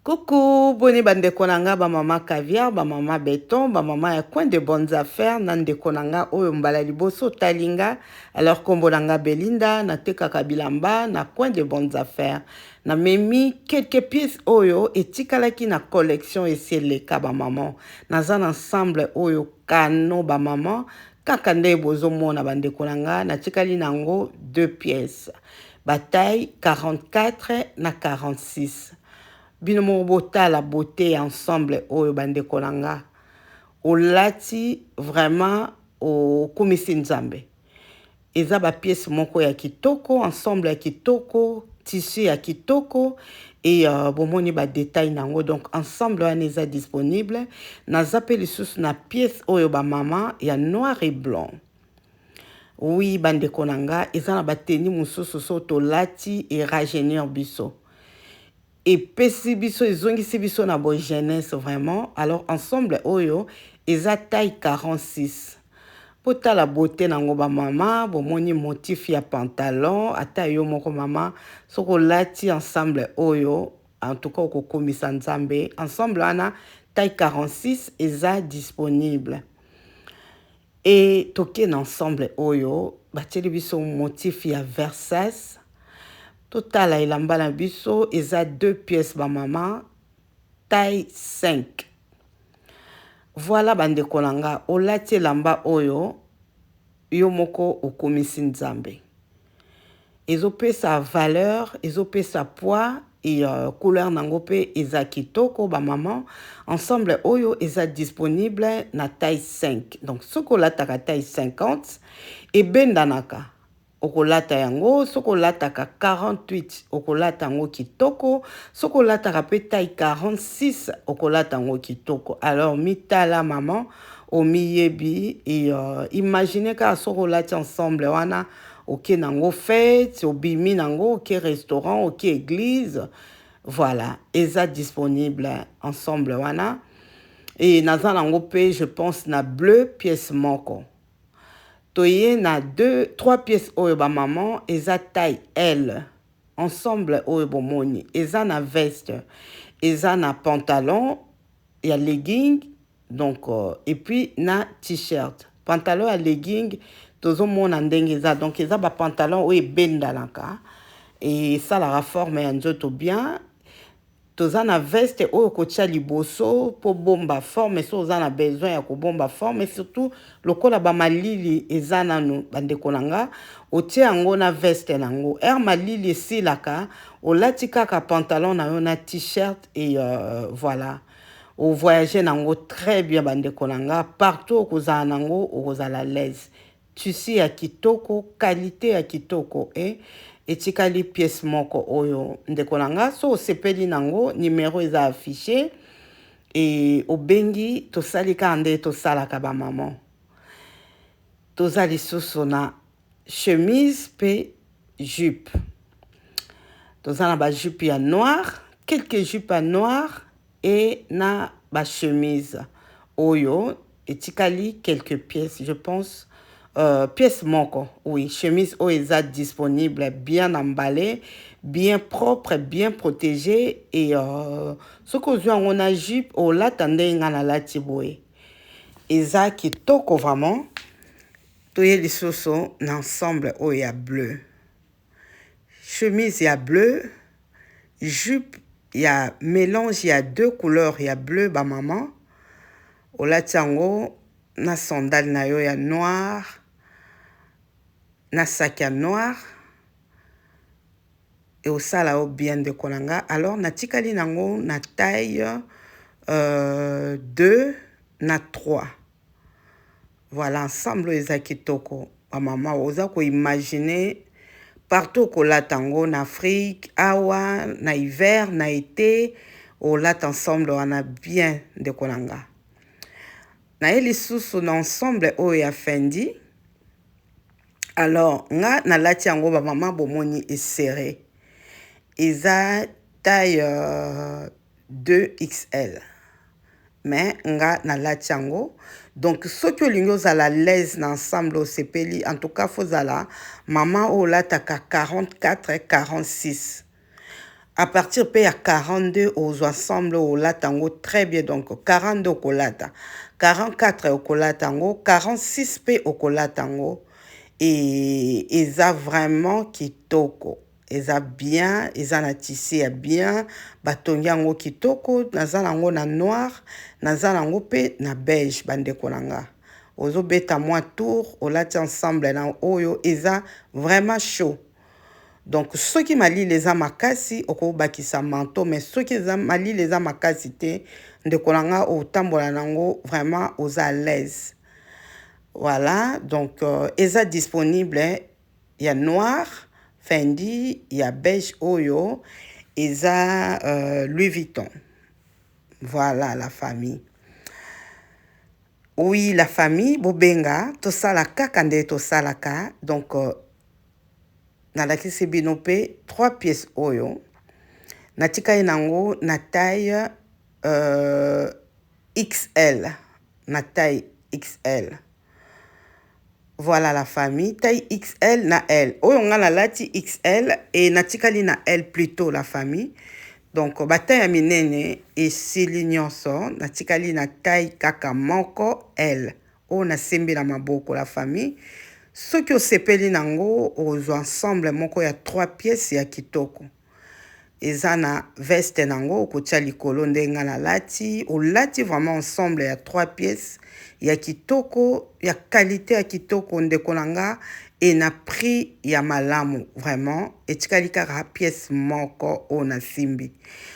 Coucou, boni bandeko na nga ba mama caviar, ba mama beton, ba mama ya coin de bonnes affaires na ndeko na nga oyo mbala liboso otali nga. Alors kombo na nga Belinda, natekaka bilamba na coin de bonnes affaires. Namemi quelques pièces oyo etikalaki na collection esi eleka ba maman. Naza na ensemble oyo kano ba maman kaka nde bozomona bandeko na nga, natikali na yango deux pièces. Ba taille 44 na 46. Bino moko botala beauté ya ensemble oyo bandeko na nga. Olati vraiment okumisi Nzambe. Eza ba pièces moko ya kitoko, ensemble ya kitoko, tissu ya kitoko et bomoni ba détail nango. Donc ensemble wana eza disponible. Naza pe lisusu na pièce oyo ba mama ya noir et blanc. Oui, bandeko na nga, eza na ba tenue mosusu so tolati e rajeunir biso. Epesi biso, ezongisi biso na bo jeunesse vraiment. Alors ensemble oyo eza taille 46. Botala beauté nango ba mama, bomoni motif ya pantalon, ata yo moko mama soki olati ensemble oyo, en tout cas okokomisa Nzambe. Ensemble wana taille 46 eza disponible. E toke na ensemble oyo batieli biso motif ya Versace. Totala elamba na biso eza deux pièces ba mama, taille 5. Voilà bandeko na nga, olati elamba oyo yo moko okomisi Nzambe. Ezopesa valeur, ezopesa poids et couleur nango pe eza kitoko ba maman. Ensemble oyo eza disponible na taille 5. Donc soki olataka taille 50 ebendanaka okolata yango, soki olataka 48 okolata yango kitoko, soki olataka pe taille 46 okolata yango kitoko. Alors mitala maman, omiyebi et imagine kaka soki olati ensemble wana, oke nango fête, obimi nango, oke restaurant, oke église. Voilà, eza disponible ensemble wana. Et naza nango pe je pense na bleu pièce moko. Toye na 2 3 pièces oyo ba maman eza taille L. Ensemble oyo bomoni eza na veste, eza na pantalon ya legging, donc et puis na t-shirt. Pantalon ya legging tozomona ndenge eza, donc eza ba pantalon oyo ebendanaka et esalaka forme ya nzoto bien. Toza na veste oyo kotia liboso po bomba forme, so oza na besoin ya kobomba forme, surtout lokola ba malili eza nanu bandeko na nga, otie yango na veste nango. Heure malili esilaka, olati kaka pantalon na yo na t-shirt et voilà. O voyager nango très bien bandeko na nga, partout okozala nango okozala à l'aise. Tissu ya kitoko, qualité ya kitoko e etikali pièce moko oyo ndeko na nga, so osepeli nango numéro eza affiché e obengi, tosali kaka nde tosalaka ba maman. Toza lisusu na chemise pe jupe. Toza na ba jupe ya noir, quelques jupes ya noir et na ba chemise oyo etikali quelques pièces, je pense pièce moko. Oui, chemise oyo eza disponible, bien emballé, bien propre, bien protégé et soki ozwi yango na jupe olata ndenge nga nalati boye, eza kitoko vraiment. Toye lisusu na ensemble oyo ya bleu, chemise ya bleu, jupe ya mélange ya deux couleurs ya bleu ba maman, olati yango na sandale na yo ya noir na sac ya noir e osala yo bien ndeko na nga. Alors natikali nango na taille 2 na 3. Voilà, ensemble oyo eza kitoko ba mama, oza koimagine partout okolata yango na Afrique awa na hiver na été, olata ensemble wana bien ndeko na nga. Naye lisusu na ensemble oyo ya Fendi. Alors nga nalati yango ba mama, bomoni eserré, eza taille 2XL, mais nga nalati yango. Donc soki olingi ozala à l'aise na ensemble osepeli, en tout cas fozala mama oyo olataka 44 46. À partir mpe ya 42, ozwa ensemble, olata yango très bien. Donc 42 okolata, 44 okolata yango, 46 mpe okolata yango. E eza vraiment kitoko, eza bien, eza na tissu ya bien, batongi yango kitoko. Naza nango na noir, naza nango mpe na beige. Bandeko na nga, ozobeta mwa tour, olati ensemble na oyo, eza vraiment chaud. Donc soki malili eza makasi, okobakisa manteau, mais soki eza malili eza makasi te, ndeko na nga, otambola nango, vraiment oza à l'aise. Voilà, donc eza disponible ya noir Fendi, ya beige oyo eza Louis Vuitton. Voilà la famille. Oui, la famille, bobenga, tosala kaka nde tosalaka. Donc nalakisi bino mpe trois pièces oyo natikali nango na taille XL, na taille XL. Voilà la famille, taille XL na L. Oyo nga nalati XL e natikali na L plutôt, la famille. Donc bataille ya minene esili nyonso, natikali na taille kaka moko, L, oyo nasembi na maboko. La famille, soki osepeli nango, ozwa ensemble moko ya 3 pièces ya kitoko. Eza na veste nango, okotia likolo ndenge nga nalati. Olati vraiment ensemble ya 3 pièces ya kitoko, ya qualité ya kitoko, ndeko na nga, e na prix ya malamu vraiment. Etikali kaka pièce moko oyo nasimbi.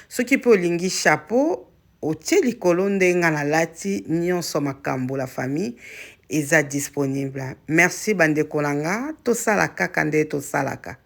Soki mpe olingi chapeau, otie likolo ndenge nga nalati nyonso, makambo. La famille, eza disponible. Merci bandeko na nga, tosala kaka nde tosalaka.